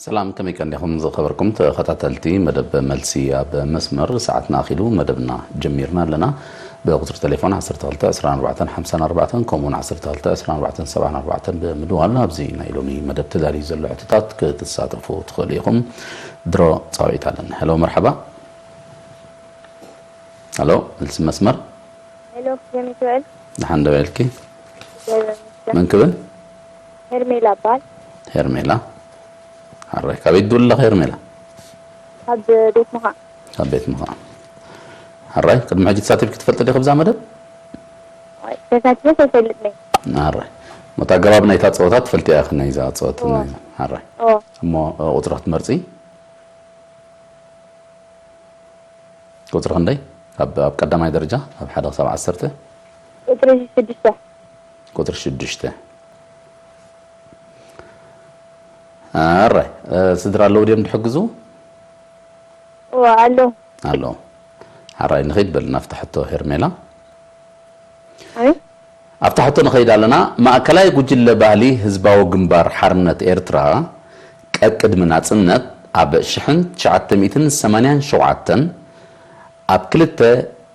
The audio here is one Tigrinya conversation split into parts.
ሰላም፣ ከመይ ቀኒኹም ዝኸበርኩም ተኸታተልቲ መደብ መልሲ ኣብ መስመር? ሰዓትና ኣኺሉ መደብና ጀሚርና ኣለና። ብቁጽሪ ቴሌፎን ዓሰርተ ክልተ ዕስራን ኣርባዕተን ሓምሳን ኣርባዕተን፣ ከምኡውን ዓሰርተ ክልተ ዕስራን ኣርባዕተን ሰብዓን ኣርባዕተን ብምድዋል ኣብዚ ናይ ሎሚ መደብ ተዳልዩ ዘሎ ሕቶታት ክትሳተፉ ትኽእሉ ኢኹም። ድሮ ጻውዒት ኣለና። ሄሎ፣ መርሓባ። ሄሎ፣ መልሲ መስመር። ሄሎ፣ ከመይ ትውዕል? ደሓን ዶ ውዒልኪ? እግዚኣብሔር ይመስገን። መን ክብል? ሄርሜላ እባል። ሄርሜላ። ሓራይ፣ ካበይ ትድውሊ ኣለኺ ሄርሜላ? ካብ ቤት ምዃ። ካብ ቤት ምዃ። ሓራይ፣ ቅድሚ ሕጂ ተሳቲፍኪ ትፈልጢ ዲኺ ብዛ መደብ? ኣይ፣ ተሳቲፈ ኣይፈልጥን እየ። ሓራይ። እሞ እቲ ኣገባብ ናይታ ጸወታ ትፈልጥያ ኢኺ፣ ናይዛ ጸወታ፣ እዎ። ናይዛ። ሓራይ። እዎ። እሞ፣ እ፣ ቁጽሪ ክትመርጺ? ቁጽሪ ክንደይ? ኣብ፣ ኣብ ቀዳማይ ደረጃ፣ ኣብ ሓደ ክሳብ ዓሰርተ? ቁጽሪ ሽዱሽተ። ቁጽሪ ሽዱሽተ። ኣራይ፣ እ፣ ስድራ ኣለዉ ድዮም ዝሕግዙ? እወ፣ ኣለዉ። ኣለዉ። ኣራይ፣ ንኸይድ በል ናብታ ሕቶ ሄርሜላ። ኣይ? ኣብታ ሕቶ ንኸይድ ኣለና። ማእከላይ ጉጅለ ባህሊ ህዝባዊ ግንባር ሓርነት ኤርትራ፣ ቀቅድሚ ናጽነት ኣብ ሽሕን ትሽዓተ ሚእትን ሰማንያን ሸውዓተን ኣብ ክልተ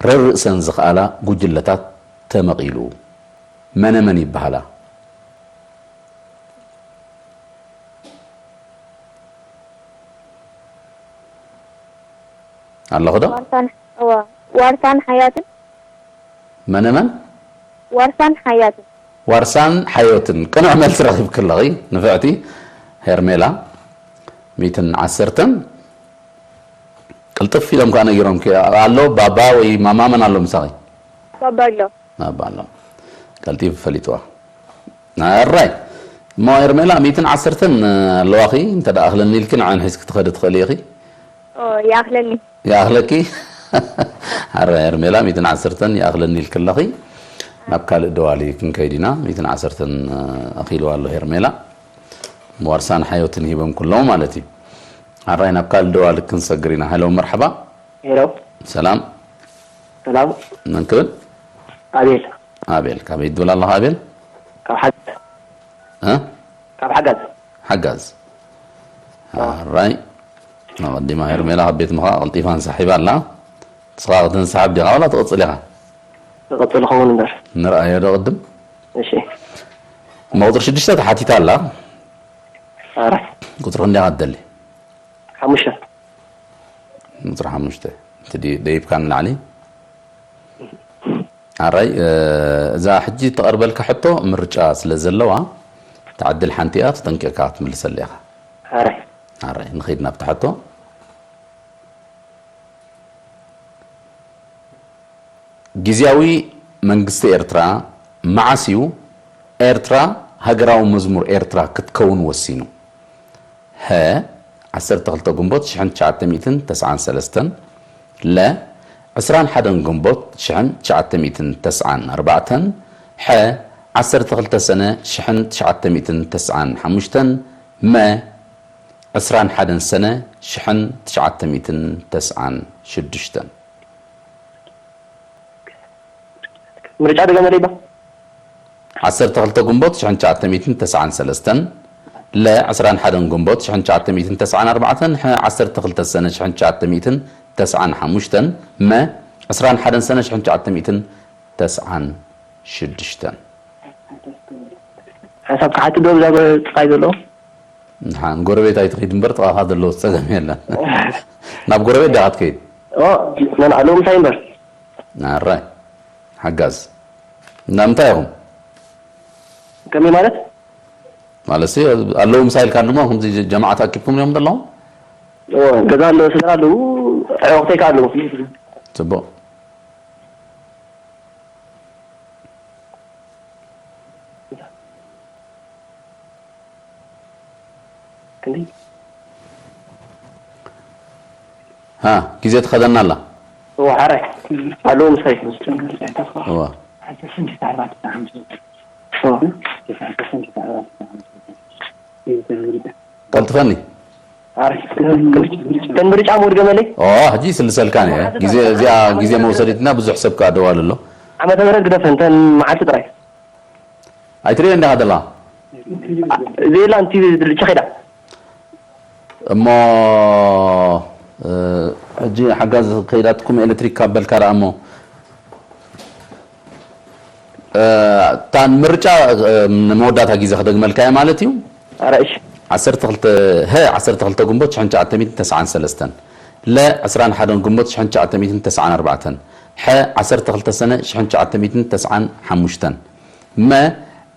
ረርእሰን ዝኸኣላ ጉጅለታት ተመቒሉ። መነ መን ይበሃላ? ኣለኹ ዶ? ዋርሳን፣ እወ፣ ዋርሳን ሓያትን። መነ መን? ዋርሳን ሓያትን። ዋርሳን ሓዮትን። ቅኑዕ መልሲ ረኺብኪ ኣለኺ ንፍዕቲ ሄርሜላ። ሚእትን ዓሰርተን። ቅልጥፍ ኢሎም ከኣ ነጊሮምኪ። ኣሎ ባባ ወይ ማማ፣ መን ኣሎ ምሳኺ? ባባ ኣሎ። ባባ ኣሎ። ቀልጢፉ ፈሊጥዋ። ኣራይ። እሞ ሄርሜላ፣ ሚእትን ዓሰርተን ኣለዋኺ፣ እንተ ደኣ ኣኽለኒ ኢልኪ ንዐን ሒዝኪ ትኸዲ ትኽእሊ ኢኺ። ኦ፣ ይኣኽለኒ። ይኣኽለኪ? ኣረ ሄርሜላ፣ ሚእትን ዓሰርተን ይኣኽለኒ ኢልኪ ኣለኺ። ናብ ካልእ ደዋሊ ክንከይድ ኢና። ሚእትን ዓሰርተን ኣኺልዋ ኣሎ ሄርሜላ። ዋርሳን ሓዮትን ሂቦም ኩሎም ማለት እዩ። ኣራይ፣ ናብ ካልእ ደዋሊ ክንሰግር ኢና። ሃሎ፣ መርሓባ። ሄሎ። ሰላም። ሰላም። መን ክብል? ኣቤል። ኣቤል፣ ካበይ ትብል ኣለኻ ኣቤል? ካብ ሓጋዝ። እ? ካብ ሓጋዝ። ሓጋዝ። ኣዎ። ኣራይ። ኣቐዲማ ሄርሜላ ካብ ቤት ምዃ ቀልጢፋ እንሳሒባ ኣላ። ንስኻ ክትንሳሓብ ዲኻ ዋላ ትቕጽል ኢኻ? ትቕጽል ኸውን እምበር። ንርኣዮ ዶ ቅድም? እሺ። እሞ ቁጽሪ ሽዱሽተ ተሓቲታ ኣላ። ኣረ። ቁጽሪ ክንደይ ኢኻ ትደሊ? ሓሙሽተ። ቁጽሪ ሓሙሽተ። እቲ ዲ-፣ ደይብካ ንላዕሊ። ኣራይ፣ እ፣ እዛ ሕጂ ትቐርበልካ ሕቶ ምርጫ ስለ ዘለዋ፣ እታ ዕድል ሓንቲ እያ፣ ተጠንቂቕካ ክትምልሰላ ኢኻ። ኣራይ። ኣራይ፣ ንኸይድ ናብታ ሕቶ። ግዝያዊ መንግስቲ ኤርትራ መዓስ እዩ ኤርትራ ሃገራዊ መዝሙር ኤርትራ ክትከውን ወሲኑ? ሀ፣ ዓሰርተ ክልተ ግንቦት ሽሕን ትሽዓተ ሚእትን ተስዓን ሰለስተን፣ ለ፣ ዕስራን ሓደን ግንቦት ሽሕን ትሽዓተ ሚእትን ተስዓን ኣርባዕተን፣ ሐ፣ ዓሰርተ ክልተ ሰነ ሽሕን ትሽዓተ ሚእትን ተስዓን ሓሙሽተን፣ መ፣ ዕስራን ሓደን ሰነ ሽሕን ትሽዓተ ሚእትን ተስዓን ሽዱሽተን። ምርጫ ደገመለይ ባ። ዓሰርተ ክልተ ግንቦት ሽሕን ትሽዓተ ሚእትን ተስዓን ሰለስተን፣ ለ፣ ዕስራን ሓደን ግንቦት ሽሕን ትሽዓተ ሚእትን ተስዓን ኣርባዕተን፣ ሐ፣ ዓሰርተ ክልተ ሰነ ሽሕን ትሽዓተ ሚእትን ተስዓን ሓሙሽተን፣ መ፣ ዕስራን ሓደን ሰነ ሽሕን ትሽዓተ ሚእትን ተስዓን ሽዱሽተን። ሓንሳብ ክሓቲ ዶ ብዛ ጥራይ ዘሎ? ንሓን ጎረቤት ኣይትኺድ እምበር ጥቓኻ ዘሎ ጸገም የለን። ናብ ጎረቤት ዲኻ ትከይድ? ኦ፣ መን ኣለዉ ምሳይ እምበር። ኣራይ። ሓጋዝ። እና ምንታይ ኢኹም? ከመይ ማለት? ማለትሲ ኣለዉ ምሳይ ኢልካ ድማ ከምዚ ጀ-፣ ጀማዓት ኣኪብኩም እዮም ዘለኹም? ኦ፣ ገዛ ኣለዉ፣ ስድራ ኣለዉ፣ ኣዕሩኽተይ ከኣ ኣለዉ። ጽቡቕ። ክንደይ? ሃ፣ ግዜ ትኸደና ኣላ። እወ፣ ሓራይ። ኣለዉ ምሳይ። እወ። እወ። ቀልጥፈኒ። ሓራይ። ተን ምርጫ ምውድ ገመለይ? ኦ፣ ሕጂ ይስልሰልካ እየ። ግዜ፣ እዚኣ ግዜ መውሰዲትና ብዙሕ ሰብ ከኣ ደዋሉ ኣሎ። ዓመተ ምህረት ግደፈን፣ ተን መዓልቲ ጥራይ። ኣይትርእዮን ዲኻ ዘለኻ? ዜላ እንቲ ድልቻ ኸይዳ። እሞ እ፣ ሕጂ ሓጋዝ ከይዳትኩም ኤሌክትሪክ ካብ በልካ ደኣ እሞ እ፣ እታ ንምርጫ እ፣ ንመወዳእታ ግዜ ክደግመልካ እየ ማለት እዩ። ኣረ እሺ። ዓሰርተ ክልተ፣ ሀ ዓሰርተ ክልተ ግንቦት ሽሕን ትሽዓተ ሚእትን ተስዓን ሰለስተን፣ ለ ዕስራን ሓደን ግንቦት ሽሕን ትሽዓተ ሚእትን ተስዓን ኣርባዕተን፣ ሐ ዓሰርተ ክልተ ሰነ ሽሕን ትሽዓተ ሚእትን ተስዓን ሓሙሽተን፣ መ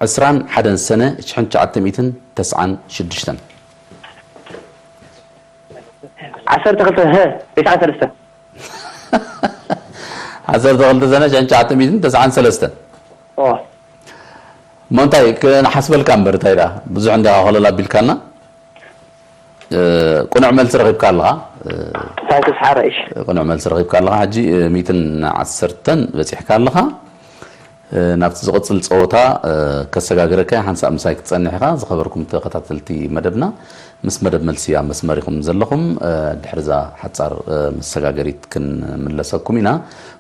ዕስራን ሓደን ሰነ ሽሕን ትሽዓተ ሚእትን ተስዓን ሽዱሽተን። ዓሰርተ ክልተ፣ ሀ፣ ተስዓን ሰለስተን። ዓሰርተ ክልተ ሰነ ሽሕን ትሽዓተ ሚእትን ተስዓን ሰለስተን። ኦ። እሞ እንታይ ክንሓስበልካ እምበር እንታይ ደኣ ብዙሕ እንዲኻ ኮለል ኣቢልካና። እ፣ ቅኑዕ መልሲ ረኺብካ ኣለኻ። እ፣ ታንክስ ሓረ፣ እሺ። ቅኑዕ መልሲ ረኺብካ ኣለኻ። ሕጂ እ፣ ሚእትን ዓሰርተን በጺሕካ ኣለኻ። እ፣ ናብቲ ዝቕጽል ጸወታ እ፣ ከሰጋግረካ እየ። ሓንሳእ ምሳይ ክትጸንሕ ኢኻ። ዝኸበርኩም ተኸታተልቲ መደብና፣ ምስ መደብ መልሲ ኣብ መስመር ኢኹም ዘለኹም። እ፣ ድሕሪ እዛ ሓጻር እ፣ መሰጋገሪት ክንምለሰኩም ኢና።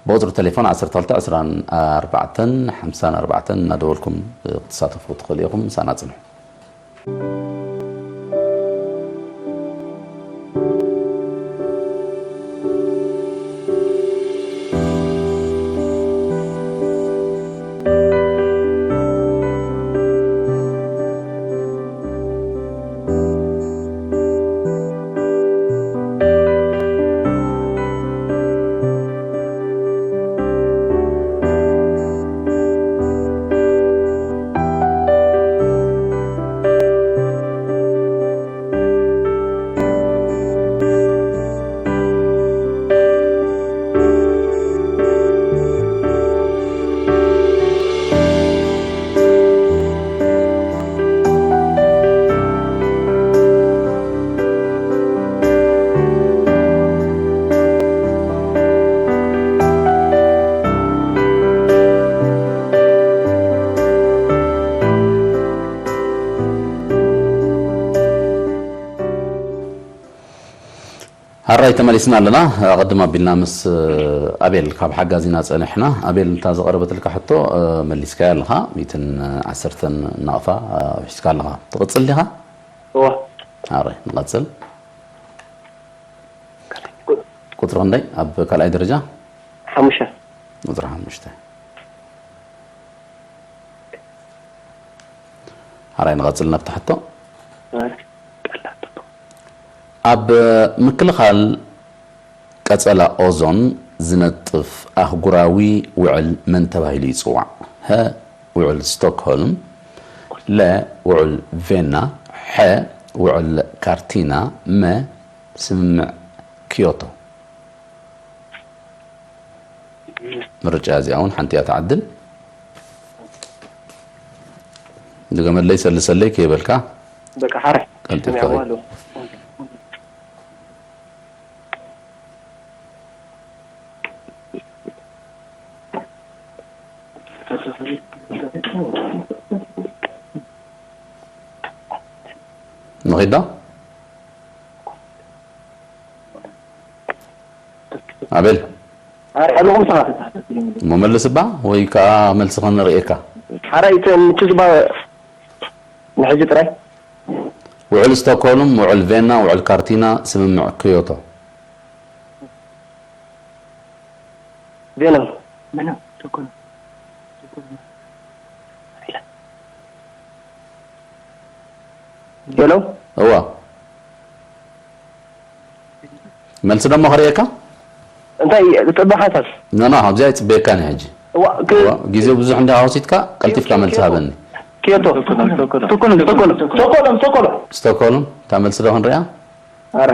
ብቁጽሪ ቴሌፎን ዓሰርተ ክልተ ዕስራን ኣርባዕተን ሓምሳን ኣርባዕተን እናደወልኩም እ፣ ክትሳተፉ ትኽእሉ ኢኹም። ምሳና ጽንሑ። ሃራይ ተመሊስና ኣለና። ኣቐድም ኣቢልና ምስ ኣቤል ካብ ሓጋዚና ጸኒሕና። ኣቤል፣ እንታ ዝቐረበትልካ ሕቶ መሊስካያ ኣለኻ። ሚእትን ዓሰርተን ናቕፋ ውሒዝካ ኣለኻ። ትቕጽል ዲኻ? እዋ። ሃራይ ንቐጽል። ቁጽሪ ክንደይ ኣብ ካልኣይ ደረጃ? ሓሙሽተ። ቁጽሪ ሓሙሽተ። ሓራይ ንቐጽል ናብቲ ሕቶ። ኣብ ምክልኻል ቀጸላ ኦዞን ዝነጥፍ ኣህጉራዊ ውዕል መን ተባሂሉ ይጽዋዕ? ሀ፣ ውዕል ስቶክሆልም፣ ለ፣ ውዕል ቬና፣ ሐ፣ ውዕል ካርቲና፣ መ፣ ስምምዕ ኪዮቶ። ምርጫ እዚኣ እውን ሓንቲ እያ ትዓድል። ድገመለይ ሰልሰለይ ከይበልካ በቃ ሓረ ቀልጢፍካ ሰሚዐዋ ኸይድ። ኣለኹ። ንኺድ ዶ? ኣቤል ሓረ ኣለኹም ሰባት። እሞ መልስ እባ ወይ ከዓ መልስኻ ንርእየካ። ሓረ እቲ ምትዝባ ንሕጂ ጥራይ ውዕል ስቶክሆልም፣ ውዕል ቬና፣ ውዕል ካርቲና፣ ስምምዕ ክዮቶ። ቬና። ሄሎ እዋ መልሲ ደሞ ከርእየካ። እንታይ ጽበ ሓሳብ ኖ ኖ፣ ካብዚኣ ይጽበየካ ኒ ሕጂ። እዋ ክ- እዋ፣ ግዜ ብዙሕ እንዳ ወሲድካ ቀልጢፍካ መልሲ ሃበኒ። ኪዮቶ ስቶኮሎም ስቶኮሎም ስቶኮሎም ስቶክሆልም እታ መልሲ ዶ ክንሪኣ? ኣረ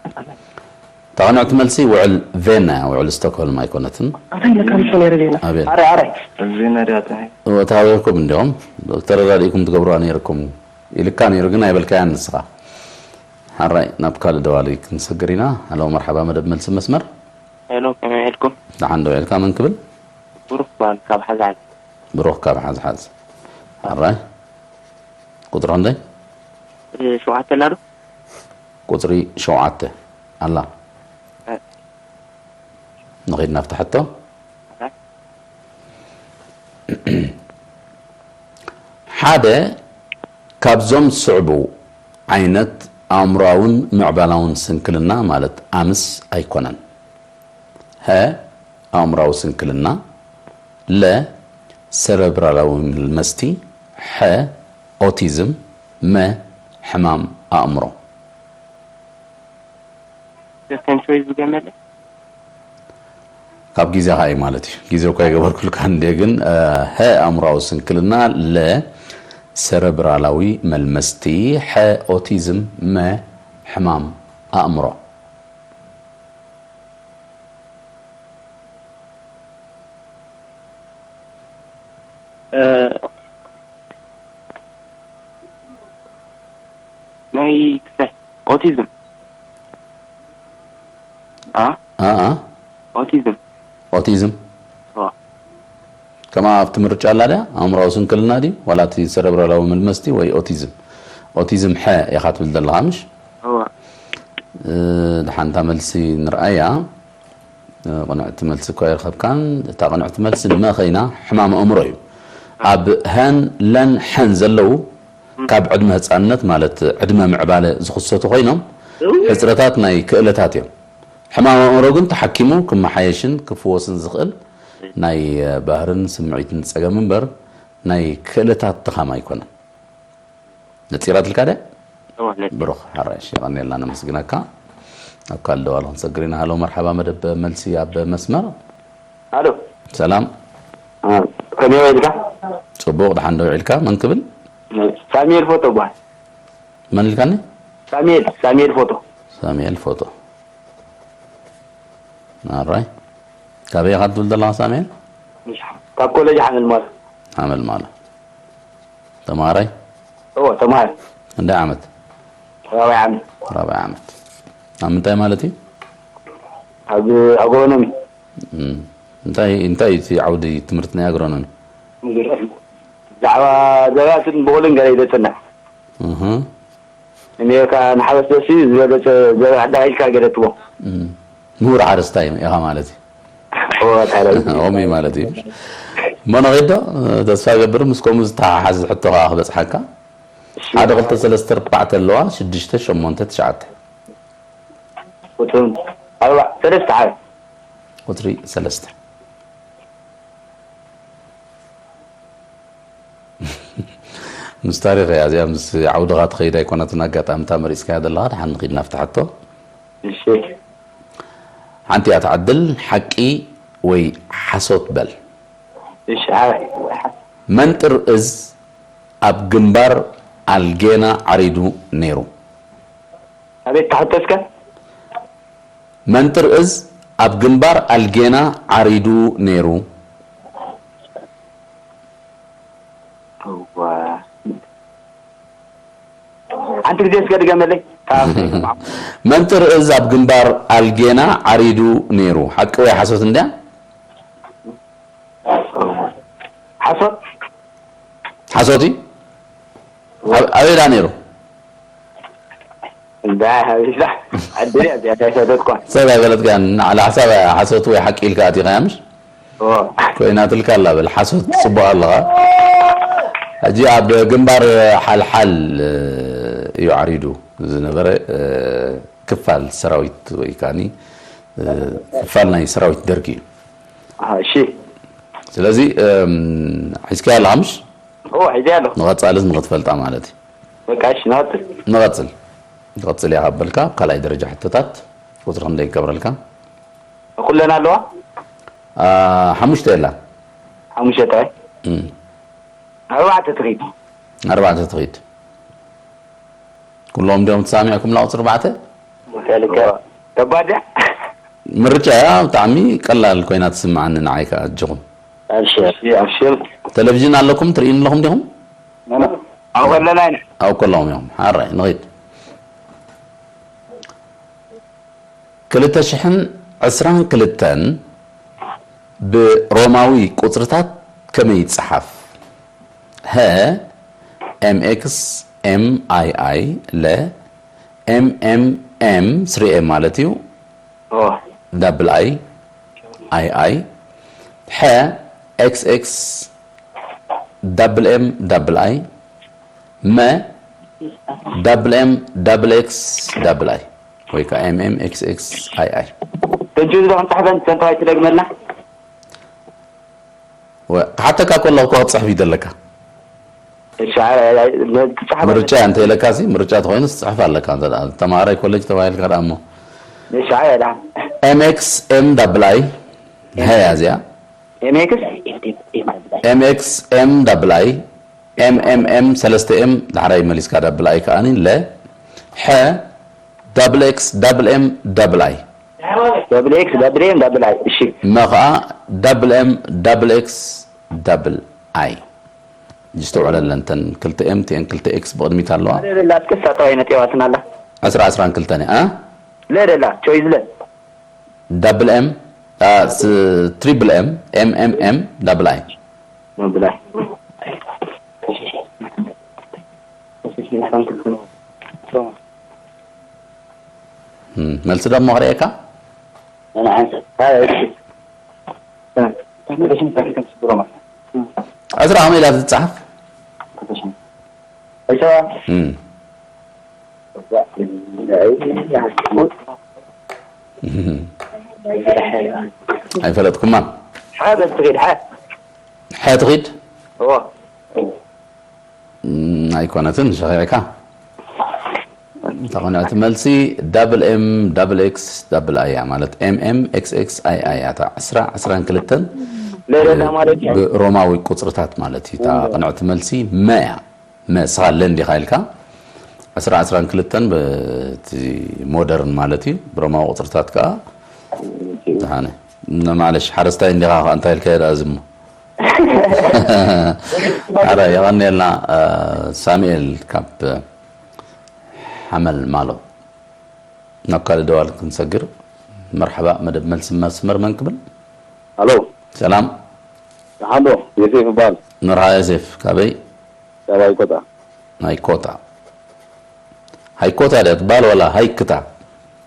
እታ ቅንዕቲ መልሲ ውዕል ቬና እያ፣ ውዕል ስቶክሆልም ኣይኮነትን። ኣታይ ለካ ሪሶ ነይረ ዜና ኣቤል ኣረ ኣረ እዚና ድያ ጥራይ ተሃዊርኩም እንዲኹም ተረዳዲእኩም ትገብሩዋ ነይርኩም ኢልካ ነይሩ፣ ግን ኣይበልካያን ንስኻ። ሓራይ ናብ ካልእ ደዋሊ ክንሰግር ኢና። ሃሎ መርሓባ፣ መደብ መልሲ መስመር። ሄሎ፣ ከመይ ውዒልኩም? ደሓን ዶ ውዒልካ? መን ክብል? ብሩክ በሃል ካብ ሓዝሓዝ። ብሩክ ካብ ሓዝሓዝ። ሓራይ ቁፅሪ ክንደይ? እ፣ ሸውዓተ ኣላ ዶ? ቁፅሪ ሸውዓተ ኣላ። እ። ንኺድ ናብቲ ሕቶ። እ። ሓደ ካብዞም ዝስዕቡ ዓይነት ኣእምሮኣውን ምዕባላውን ስንክልና ማለት ኣምስ ኣይኮነን። ሀ፣ ኣእምሮኣዊ ስንክልና፣ ለ፣ ሰረብራላዊ መልመስቲ፣ ሐ፣ ኦቲዝም፣ መ፣ ሕማም ኣእምሮ። Second choice ዝገመለ? ካብ ግዜኻ እዩ ማለት እዩ። ግዜ እኳ ይገበርኩልካ እንዴ፣ ግን፣ ሀ፣ ኣእምሮኣዊ ስንክልና፣ ለ፣ ሰረብራላዊ መልመስቲ፣ ሐ፣ ኦቲዝም፣ መ፣ ሕማም ኣእምሮ። ናይ ክሳይ ኦቲዝም። አ? ኣኣ፣ ኦቲዝም። ኦቲዝም። ዋ። ከማ ኣብቲ ምርጫ ኣላ ድያ? ኣእምሮኣዊ ስንክልና ድዩ? ዋላ እቲ ሰረብራላዊ መልመስቲ ወይ ኦቲዝም? ኦቲዝም ሐ ኢኻ ትብል ዘለኻ፣ ምሽ? እዋ። እ፣ ደሓንታ መልሲ ንርኣያ። እ፣ ቅንዕቲ መልሲ እኳ ይረኸብካን፣ እታ ቅንዕቲ መልሲ መ ኸይና፣ ሕማም ኣእምሮ እዩ። ኣብ ሀን፣ ለን፣ ሐን ዘለዉ ካብ ዕድመ ህፃንነት ማለት ዕድመ ምዕባለ ዝኽሰቱ ኮይኖም፣ ሕፅረታት ናይ ክእለታት እዮም። ሕማም ኣእምሮ ግን ተሓኪሙ ክመሓየሽን ክፍወስን ዝኽእል ናይ ባህርን ስምዒትን ፀገም እምበር ናይ ክእለታት ድኻም ኣይኮነን። ነፂራትልካ ድያ? እዋ፣ ነፂራ። ብሩኽ ሓራሽ፣ የቐንየልና፣ ነመስግነካ። ኣብ ካልእ ደዋል ክንሰግር ኢና። ሃሎ፣ መርሓባ፣ መደብ መልሲ ኣብ መስመር። ኣሎ። ሰላም። ከመይ ውዒልካ? ጽቡቕ፣ ደሓን ዶ ውዒልካ? መን ክብል? ሳሙኤል ፎቶ እባሃል። መን ኢልካኒ? ሳሙኤል፣ ሳሙኤል ፎቶ። ሳሙኤል ፎቶ። ኣራይ። ካበይ ኢኻ ትብል ዘለኻ ሳሙኤል? ካብ ኮሌጅ ሓመልማሎ። ሓመልማሎ። ተማሃራይ? እዎ፣ ተማሃሪ። ክንደይ ዓመት? ራብዓይ ዓመት። ራብዓይ ዓመት። ኣብ ምንታይ ማለት እዩ? ኣብ ኣግሮኖሚ። እም። እንታይ፣ እንታይ እዩ እቲ ዓውዲ ትምህርቲ ናይ ኣግሮኖሚ? ብዛዕባ ዘራእትን ብቑልን ገለ እዩ ዘጽንዕ። እህ። እኔ ከኣ ንሓረስቶት ዝበለጸ ዘርኢ ኣዳኺልካ ገለ ትቦ። እም። ምሁር ሓረስታይ ኢኻ ማለት እዩ። እዎ፣ ታዲያ። ከምኡ እዩ ማለት እዩ። እሞ ነኺድ ዶ? ተስፋ እገብር ምስ ከምኡ ዝተሓሓዝ ሕቶ ከኣ ክበጽሓካ። ሓደ፣ ክልተ፣ ሰለስተ፣ ኣርባዕተ ኣለዋ፣ ሽዱሽተ፣ ሸሞንተ፣ ትሽዓተ። ቁጽሪ ኣርባ-፣ ሰለስተ ዓመት። ቁጽሪ ሰለስተ። ምስ ታሪኽ እያ እዚኣ፣ ምስ ዓውድኻ ትኸይድ ኣይኮነትን። ኣጋጣሚ እታ መሪጽካያ ዘለኻ፣ ደሓን ንኺድ ናብቲ ሕቶ። እሺ። ሓንቲ እያ ትዓድል፣ ሓቂ ወይ ሓሶት በል። እሺ፣ ዓረ። መንጥር እዝ ኣብ ግንባር ኣልጌና ዓሪዱ ነይሩ። ኣቤት፣ ተሕተስከ? መንጥር እዝ ኣብ ግንባር ኣልጌና ዓሪዱ ነይሩ። እዋ። ሓንቲ ግዜ እስከ ድገመለይ። ካብ መንጥር እዝ ኣብ ግንባር ኣልጌና ዓሪዱ ነይሩ። ሓቂ ወይ ሓሶት እንድያ? ሓሶት። ሓሶት እዩ? ኣብ-፣ ኣበይ ደኣ ነይሩ? እንዳ ሓቢሳ። ዕድል እያ እዚኣ፣ እንታይ ሰደድኳ? ሰብ ኣይፈለጥካን። ንዓላ ሓሳብ ሓሶት ወይ ሓቂ ኢልካ ኣቲኻ እያ፣ ምሽ? እዎ። ኮይናትልካ ኣላ፣ በል፣ ሓሶት ጽቡቕ ኣለኻ። ሕጂ ኣብ ግንባር ሓልሓል እዩ ዓሪዱ ዝነበረ፣ ክፋል ሰራዊት ወይ ከኣኒ ክፋል ናይ ሰራዊት ደርጊ እዩ። ኣሃ፣ እሺ። ስለዚ፣ እም፣ ሒዝካያ ኣለኻ፣ ምሽ? እዎ፣ ሒዘያ ኣለኹ። ንቐጻልስ ንኽትፈልጣ ማለት እዩ። በቃ፣ እሺ፣ ንቐጽል። ንቐጽል። ንቐጽል እያ ካብ በልካ፣ ኣብ ካልኣይ ደረጃ ሕቶታት ቁጽሪ ክንደይ ይገብረልካ? ኩለን ኣለዋ? አ፣ ሓሙሽተ የላ። ሓሙሽተ ጥራይ? እም። ኣርባዕተ ትኺድ። ኣርባዕተ ትኺድ። ኩሎም ድዮም ተሳሚዕኩም ላቁጽሪ ኣርባዕተ? ከልከ። ከባድ እያ? ምርጫ እያ፣ ብጣዕሚ ቀላል ኮይና ትስምዓኒ ንዓይ ከኣ ኣጆኹም። ኣብሽር፣ ኣብሽር። ቴሌቪዥን ኣለኩም፣ ትርእይኒ ኣለኹም ዲኹም? ኣብ ከለና ኢና። ኣብ ከለኹም እዮም። ሓራይ፣ ንኺድ። ክልተ ሽሕን ዕስራን ክልተን ብሮማዊ ቁጽርታት ከመይ ይጸሓፍ? ሀ፣ ኤም ኤክስ ኤም ኣይ ኣይ፣ ለ፣ ኤም ኤም ኤም፣ ስሪ ኤም ማለት እዩ፣ ኦ፣ ዳብል ኣይ ኣይ ኣይ፣ ሐ፣ ኤክስ ኤክስ፣ ዳብል ኤም ዳብል ኣይ፣ መ፣ double M double X double I ወይ ከዓ M M X X I I። ሕጂ እዚ ዶ ክንፅሕፈን ሰንተዋይ ትደግመልና? ወ- ክሓተካ ከለኹ እኮ ክትፅሕፍ እዩ ዘለካ። እሺ፣ ኣይ- ኣይ- ኣይ- ትፅሕፍ ምርጫ እንተ ኢለካ ሲ ምርጫ ተኾይኑ ትፅሕፍ ኣለካ። እንተ ደኣ ተማሃራይ ኮሌጅ ተባሂልካ ደኣ እሞ እሺ፣ ኣይ- ኣይ- M X M double I ሀያ እዚኣ M X M X M double I M M M ሰለስተ M ዳሕራይ መሊስካ double I ከኣኒ ለ ሐ double X double M double I double X double M double I። እሺ፣ መ ከዓ double M double X double I። ይስተውዕለለን እተን ክልተ M እቲአን ክልተ X ብቕድሚት ኣለዋ። ለደላ ትቅሳ ጠዋይ ነጥዋትን ኣላ ዕስራ ዕስራን ክልተን እያ። ለደላ ቾይዝ ለ double M triple M M M M double I። ብላይ እም፣ መልሲ ደሞ ክርእየካ ዕስራ ከመይ ኢላ ትፅሓፍ? እም። ኣይፈለጥኩማ። ሓደ ትኺድ ሓ ሕትኺድ እዎ እም፣ ኣይኮነትን ሸኺዕካ። እታ ቅንዕቲ መልሲ double M double X double I እያ፣ ማለት M M X X I I እያ። እታ ዕስራ ዕስራን ክልተን ለለላ ማለት እዩ። ብሮማዊ ቁፅርታት ማለት እዩ። እታ ቅንዕቲ መልሲ መ እያ። መ ስኻ ለ እንዲኻ ኢልካ ዕስራ ዕስራን ክልተን በቲ ሞደርን ማለት እዩ። ብሮማዊ ቁፅርታት ከዓ ተሓነ ማለሽ ሓረስታይ እንዲኻ ከዓ እንታይ ኢልካ የዳ ዝሞ ኣረ የቐንየልና። ሳሙኤል ካብ ሓመል ማሎ ናብ ካልእ ደዋል ክንሰግር። መርሓባ፣ መደብ መልሲ መስመር መን ክብል? ኣሎ ሰላም። ደሓን ዶ? ዮሴፍ እበሃል። መርሓባ ዮሴፍ፣ ካበይ? ካብ ኣይኮታ። ሃይኮታ። ሃይኮታ ድያ ትበሃል ዋላ ሃይክታ?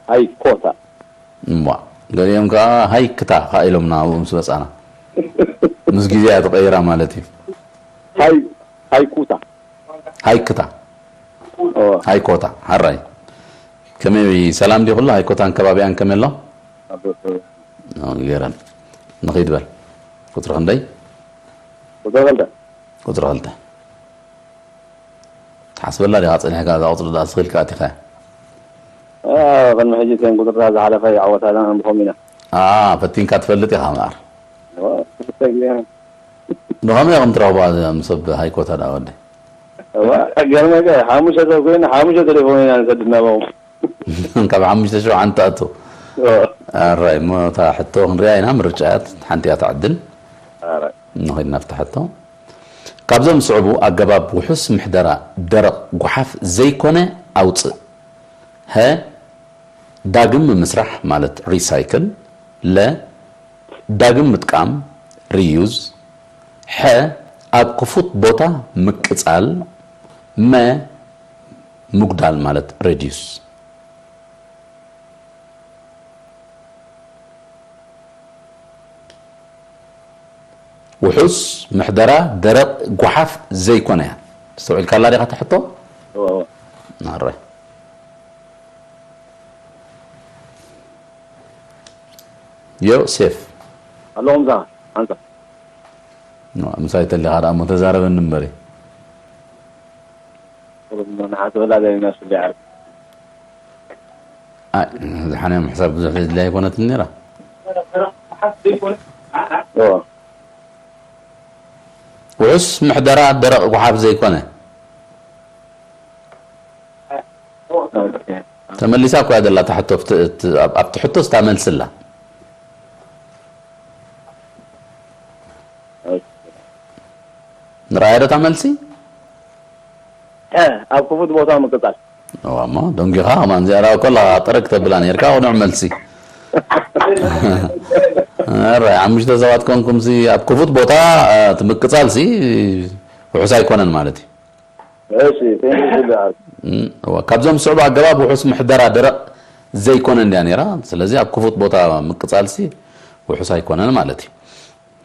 ኣይኮታ። እምቧ፣ ገሊኦም ከዓ ሃይክታ ከዓ ኢሎምና ኣብኡ ምስ መጻና። ምስ ግዜ እያ ትቐይራ ማለት እዩ። ሃይ ሃይኩታ። ሃይክታ። ኦ ሃይኮታ። ሓራይ። ከመይ፣ ሰላም ድዩ ኩሉ? ሃይኮታን ከባቢኣን ከመይ ኣሎ? ኦ፣ ገረም። ንኺድ በል። ቁጽሪ ክንደይ? ቁጽሪ ክልተ። ቁጽሪ ክልተ። ትሓስበላ ዲኻ ጸኒሕካ፣ እዛ ቁጽሪ ደኣ ስኺልካ ኣቲኻያ? አ፣ ቅድሚ ሕጂ እተን ቁጽርታት ዝሓለፋ ይዓወታና ንብኾም ኢና። ኣ፣ ፈቲንካ ትፈልጥ ኢኻ እምበኣር። ዋ፣ ክልተ ግዜ። ብኸመይ ኢኹም ትረኽቡዋ እዚኣ ምስ ሰብ ሃይኮታ ደኣ ወደይ? ዋ፣ ገርመካ፣ ሓሙሽተ ሰብ ኮይኑ፣ ሓሙሽተ ቴሌፎን ኢና ንሰድድ ናባኹም። ካብ ሓሙሽተ ሸውዓተ ትኣቱ። ዋ። ኣራይ፣ እሞ እታ ሕቶ ክንሪኣ ኢና፣ ምርጫ እያ፣ ሓንቲ እያ ትዕድል። ኣራይ። ንኸይድ ናብታ ሕቶ። ካብዞም ዝስዕቡ ኣገባብ ውሑስ ምሕደራ ደረቕ ጓሓፍ ዘይኮነ ኣውጽእ። ሀ፣ ዳግም ምምስራሕ ማለት ሪሳይክል፣ ለ፣ ዳግም ምጥቃም ሪዩዝ፣ ሐ፣ ኣብ ክፉት ቦታ ምቅጻል፣ መ፣ ምጉዳል ማለት ሬዲዩስ። ውሑስ ምሕደራ ደረቕ ጓሓፍ ዘይኮነ እያ። ተስተውዒልካላ ዲኻ እታ ሕቶ? እወ፣ እወ። ናረ። ዮሴፍ። ኣለኹም ዛ፣ ኣንሳ። ኖ፣ ምሳይ ተሊኻ ደኣ እሞ ተዛረበኒ እምበሪ። ንሓስበላ ዘለና ስለ ዓርኪ። ኣይ፣ ዝሓነ ምሕሳብ ብዙሕ ዘድልያ ኣይኮነትን ነይራ። እወ። ውሑስ ምሕደራ ደረቕ ጓሓፍ ዘይኮነ። ኦኬ። ተመሊሳ እኮ እያ ዘላ እታ ሕቶ፣ ኣብቲ፣ ኣብቲ፣ ኣብ-፣ ኣብቲ ሕቶስ እታ መልሲ ኣላ። ኦኬ። ንረኣያ ዶ እታ መልሲ? ሐ፣ ኣብ ክፉት ቦታ ምቅጻል። እዋ እሞ፣ ደንጊኻ ከማን እዚኣ ደኣ እኮ ኣላ ጠረግ ተብላ ነይርካ፣ ቅኑዕ መልሲ። ኣራይ፣ ሓሙሽተ ሰባት ኮንኩምሲ ኣብ ክፉት ቦታ፣ እ፣ እቲ ምቅጻልሲ ውሑስ ኣይኮነን ማለት እዩ። እሺ፣ thank you ኩሉ ዓርኪ። እም፣ እዋ፣ ካብዞም ዝስዕቡ ኣገባብ ውሑስ ምሕደራ ደረቕ ዘይኮነ እንድያ ነይራ። ስለዚ ኣብ ክፉት ቦታ ምቅጻልሲ ውሑስ ኣይኮነን ማለት እዩ።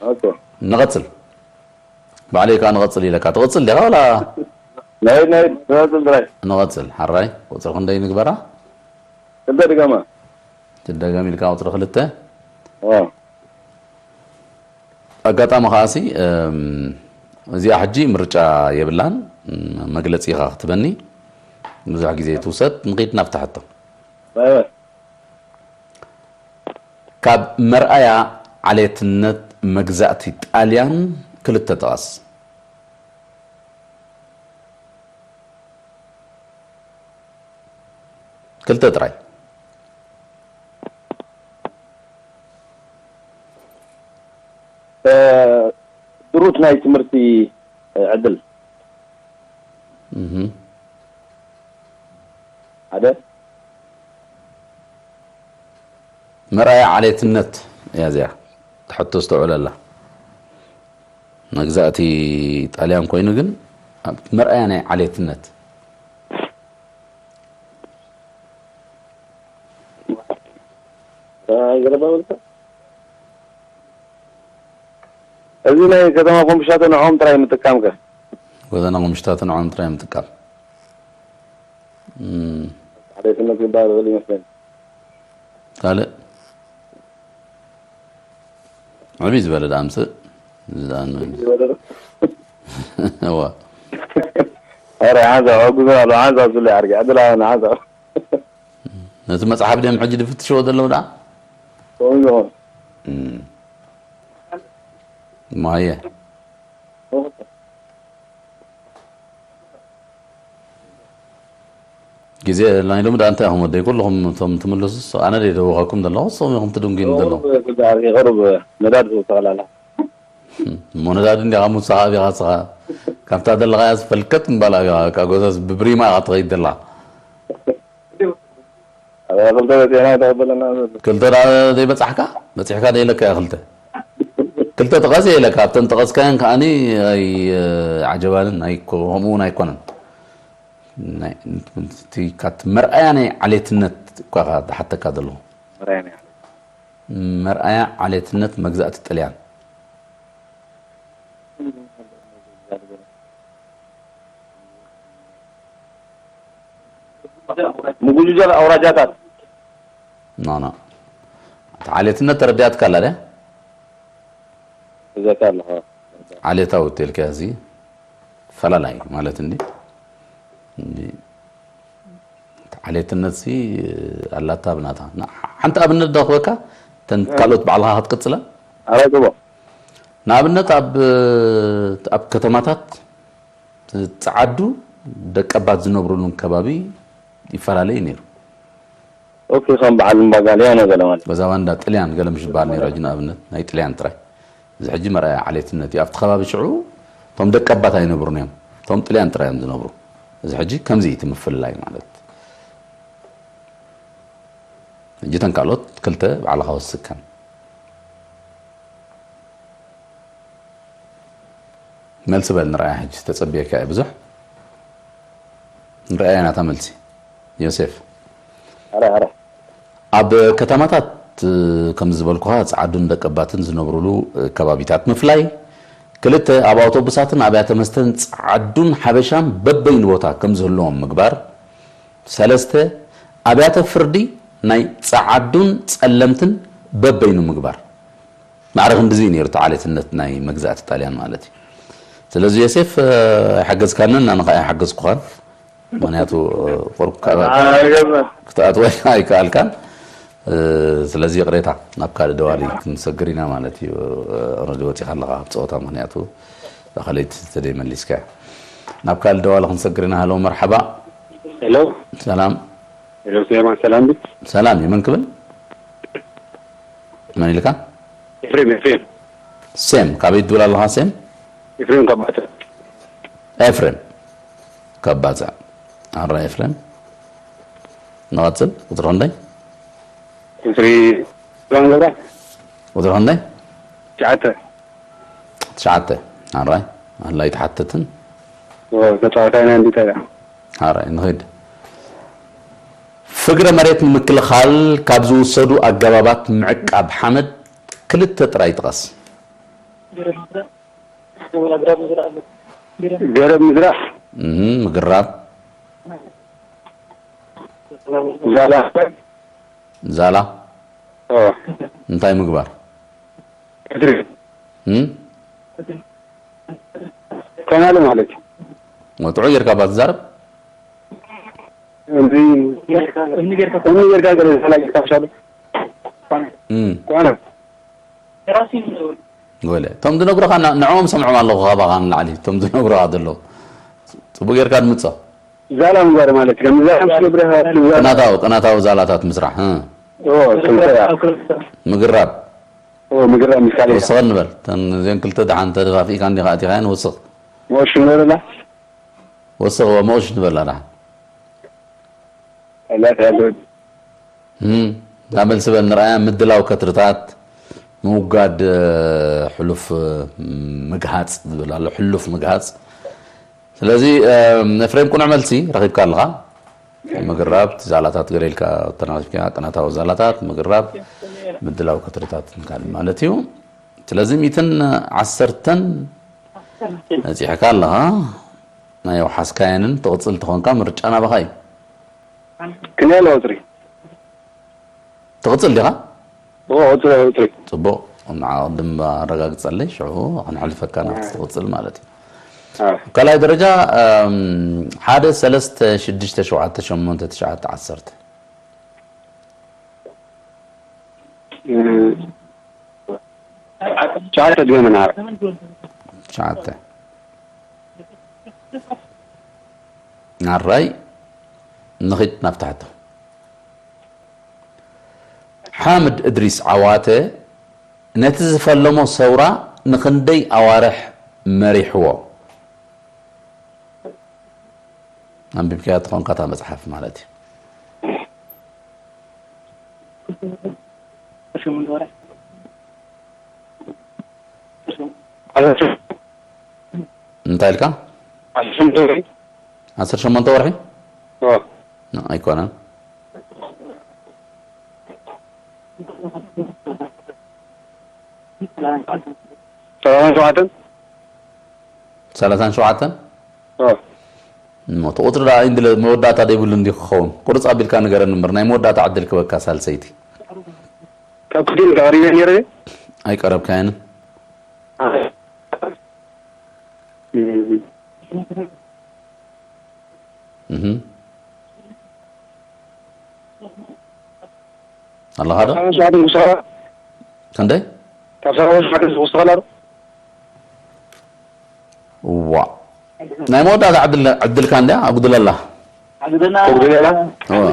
ኦኬ። ንቐጽል። ባዕለይ ከኣ ንቐጽል ኢለካ። ትቐጽል ዲኻ ዋላ? ናይ ናይ ትራንስል ጥራይ። ንቐጽል። ሓራይ፣ ቁጽሪ ክንደይ ንግበራ? ክልተ ድገማ። ትደገም ኢልካ ቁጽሪ ክልተ? ኣዎ። ኣጋጣሚ ከኣሲ፣ እም፣ እዚኣ ሕጂ ምርጫ የብላን። እም፣ መግለጺ ኢኻ ክትበኒ። ብዙሕ ግዜ ትውሰድ። ንኺድ ናብታ ሕቶ። ባይ ባይ። ካብ መርኣያ ዓሌትነት መግዛእቲ ጣልያን ክልተ ጥቐስ። ክልተ ጥራይ። እ፣ ድሩት ናይ ትምህርቲ፣ እ፣ ዕድል። እህ። ሓደ። መርኣያ ዓሌትነት እያ እዚኣ። ትሕቶ ዝተውዕለላ። መግዛእቲ ጣልያን ኮይኑ ግን ኣብ መርኣያ ናይ ዓሌትነት። እ፣ ይገርማ መልካ። እዚ ናይ ከተማ ኮምሽታት ንዕኦም ጥራይ ምጥቃም ከ? ጎደና ኮምሽታት ንዕኦም ጥራይ ምጥቃም። እም። ዓሌትነት ዝበሃል ይኽእል ይመስለኒ። ካልእ? ዕብይ ዝበለ ደኣ ኣምጽእ። እዚ ደኣ ን-፣ ዝበለ ዶ? እዋ። ኧረ፣ ሓንሳብ፣ ሕጉዝ ኣሎ፣ ሓንሳብ ስለ ዓርኪ፣ ዕድል ኣበና፣ ሓንሳብ። ነቲ መጽሓፍ ድዮም ሕጂ ዝፍትሽዎ ዘለዉ ደኣ? ከምኡ ይኸውን። እም። ማየ። ግዜ ናይ ሎሚ ደኣ እንታይ ኢኹም ወደይ? ኩልኹም እቶም ትምልሱስ፣ ኣነ ደይ ደወኻኩም ዘለኹ፣ ንስኹም ኢኹም ትድንጉዩኒ ዘለኹም። ቁሩብ፣ ቁሩብ ነዳድ ተኸላላ። እሞ ነዳዲ እንዲኻ ሙሳኻ ኣቢኻ ስኻ። ካብታ ዘለኻያ ዝፈልከት እምባል ኣቢኻ፣ በቃ ጎዛስ ብብሪማ ኢኻ ትኸይድ ዘለኻ። ኣብ ክልተ በፂሕና ይተቐበለና ዘሎ። ክልተ ደኣ ዘይበጻሕካ? በጺሕካ ዶ ኢለካ እየ ክልተ? ክልተ ጥቐስ እየ ኢለካ፣ ኣብተን ጠቐስካየን ከኣኒ ኣይ-፣ ዓጀባንን ኣይኮ-፣ ከምኡ እውን ኣይኮነን። ናይ፣ እቲ ካት መርኣያ ናይ ዓሌትነት እኳ ኢኻ ዝሓተካ ዘለኹ። መርኣያ ናይ ዓሌት። መርኣያ ዓሌትነት መግዛእቲ ጥልያን። ምጉጅጃል ኣውራጃታት። ኖ፣ ኖ። እቲ ዓሌትነት ተረዲኣትካ ኣላ ድያ? እዛ ኣለኻ። ዓሌታዊ እትልካ እዚ ፈላላይ ማለት እንዲ። እንዲ ዓሌትነት ሲ ኣላታ ብናታ። ና-፣ ሓንቲ ኣብነት ዶ ክበካ? ተን ካልኦት ባዕልኻ ክትቅጽለን? ኣረ፣ ግቦ። ንኣብነት ኣብ፣ ኣብ ከተማታት ጸዓዱ ደቀባት ዝነብሩሉን ከባቢ ይፈላለ እዩ ነይሩ። ኦኬ፣ ከም በዓል እምባ ጋልያኖ ገለ ማለት። በዛ ባንዳ ጥልያን ገለ ምሽ ዝበሃል ነይሩ፣ ሕጂ ንኣብነት ናይ ጥልያን ጥራይ። እዚ ሕጂ መርኣያ ዓሌትነት እዩ። ኣብቲ ከባቢ ሽዑ እቶም ደቀባት ኣይነብሩን እዮም። እቶም ጥልያን ጥራይ እዮም ዝነብሩ። እዚ ሕጂ ከምዚ እዩ እቲ ምፍልላይ ማለት። ሕጂ ተን ካልኦት ክልተ ባዕልኻ ወስከን። መልሲ በል ንርኣያ ሕጂ፣ ተጸብየካ እየ ብዙሕ። ንርኣያ ናታ መልሲ። ዮሴፍ። ኣረ፣ ኣረ። ኣብ ከተማታት፣ እ፣ ከም ዝበልኩኻ፣ ጸዓዱን ደቀባትን ዝነብሩሉ፣ እ፣ ከባቢታት ምፍላይ። ክልተ፣ ኣብ ኣውቶቡሳትን ኣብያተ መስተን ጸዓዱን ሓበሻን በበይኑ ቦታ ከም ዝህልዎም ምግባር። ሰለስተ፣ ኣብያተ ፍርዲ ናይ ጸዓዱን ጸለምትን በበይኑ ምግባር። ማዕረ ክንድዚ እዩ ነይሩ እቲ ዓሌትነት ናይ መግዛእቲ ጣልያን ማለት እዩ። ስለዚ ዮሴፍ፣ እ፣ ኣይሓገዝካንን፣ ኣነ ኸኣ ኣይሓገዝኩኻን። ምኽንያቱ፣ እ፣ ቁሩብ ከ-፣ ኣይገባን። ክትኣትወ ኣይከኣልካን። እ፣ ስለዚ ይቕሬታ፣ ናብ ካልእ ደዋሊ ክንሰግር ኢና ማለት እዩ። እ፣ ኦረዲ ወጺኻ ኣለኻ ካብ ጸወታ፣ ምኽንያቱ እታ ካልኣይቲ ተደይመሊስካያ። ናብ ካልእ ደዋሊ ክንሰግር ኢና። ሃሎ፣ መርሓባ። ሄሎ። ሰላም። ሄሎ፣ ሱሌማን፣ ሰላም ድዩ? ሰላም እዩ። መን ክብል? መን ኢልካ? ኤፍሬም፣ ኤፍሬም። ሴም፣ ካበይ ትብል ኣለኻ ሴም? ኤፍሬም ካብ ባጽዕ። ኤፍሬም ካብ ባጽዕ። ኣራ ኤፍሬም። ንቐጽል፣ ቁጽሪ ክንደይ? ቁጽሪ ሱሌማን ገብረ። ቁጽሪ ክንደይ? ትሽዓተ። ትሽዓተ። ኣራይ፣ ኣላ ኣይተሓተትን። ኦ፣ ተጻዋታይ ናይ እንዲተራ። ኣራይ፣ ንኺድ። ፍግረ መሬት ንምክልኻል ካብ ዝውሰዱ ኣገባባት ምዕቃብ ሓመድ ክልተ ጥራይ ጥቀስ። ገረብ ምዝራእ። እህ፣ ምግራብ። ዛላ ዛላ። ኦ እንታይ ምግባር? ክትሪ እህ? ከማለ ማለት እዩ። ወጥዑ ጌርካ ባ ትዛረብ? እምኒ እምኒ ጌርካ ገለ ዛላ ጌርካ ምሻሉ እህ። ኳነ ወለ እቶም ዝነግሩኻ ና- ንዕኦም ሰምዖም ኣለኹ። ካባኻ ንላዕሊ እቶም ዝነግሩኻ ዘለዉ ጽቡቅ ጌርካ ድምጾ። ዛላ ምግባር ማለት እዩ። ከም ዛላ ምስ ነብረ ጥናታዊ ጥናታዊ ዛላታት ምስራሕ እ። ኦ ከምሰያ ምግራብ ኦ ምግራ ምሳሌ ወስኸ ንበል። እተን እዚአን ክልተ ደሓን ተደፋፊእካ እንዲኻ ኣቲኻየን ወስኽ ወሽ ነበረላ ወስኽ ወመኦሽ ንበላ ደሓን لا تعدد እም፣ እታ መልሲ በል ንርኣያ። ምድላው ከትርታት ምውጋድ እ፣ ሕሉፍ እ፣ ምግሃፅ ዝብል ኣሎ። ሕሉፍ ምግሃፅ። ስለዚ እ፣ ኤፍሬም ቁኑዕ መልሲ ረኺብካ ኣለኻ። ምግራብ እቲ ዛላታት ገለ ኢልካ ተናፊካ ጥናታዊ ዛላታት ምግራብ ምድላው ከትርታት ንካል ማለት እዩ። ስለዚ ሚትን ዓሰርተን ነፂሕካ ኣለኻ። ናይ ውሓስካየንን ትቕፅል ተኾንካ ምርጫ ናባኻ እዩ። ክንያ ለወጥሪ ትቕፅል ዲኻ? ወጥሪ ወጥሪ ፅቡቕ። ንዓ ቅድም ኣረጋግፀለይ ሽዑ ክንሕልፈካ ናብቲ ትቕፅል ማለት እዩ። አዎ ካልኣይ ደረጃ እም፣ ሓደ ሰለስተ ሽዱሽተ ሸውዓተ ሸሞንተ ትሽዓተ ዓሰርተ እ፣ ሸዓተ ድገመና ትሽዓተ ኣራይ ንኺድ ናብ ታሕቲ። ሓምድ እድሪስ ዓዋተ ነቲ ዝፈለሞ ሰውራ ንኽንደይ ኣዋርሕ መሪሕዎ? ኣንቢብካያ ትኾንካ እታ መፅሓፍ ማለት እዩ። እንታይ ኢልካ? ዓሰርተ ሸሞንተ ወርሒ? ኣይኮነን። ሰላሳን ሸውዓተን ሰላሳን ሸውዓተን እሞ እቲ ቁፅሪ ደኣ ኢንድለ መወዳእታ ደይብሉ እንዲ ክኸውን ቁርፅ ኣቢልካ ንገረኒ እምበር ናይ መወዳእታ ዕድል ክበካ ሳልሰይቲ ካብ ክልቲኦም ተቐሪበ ነይረ ኣይቀረብካየንን እህ ኣለኻ ዶ ሰላሳን ሸውዓተን ክውስኸላ ክንደይ ካብ ሰላሳን ሸውዓተን ክውስኸላ ዶ ዋ ናይ መወዳእታ ዕድል ዕድልካ እንድያ ኣጉድለላ ተጉድለላ እወ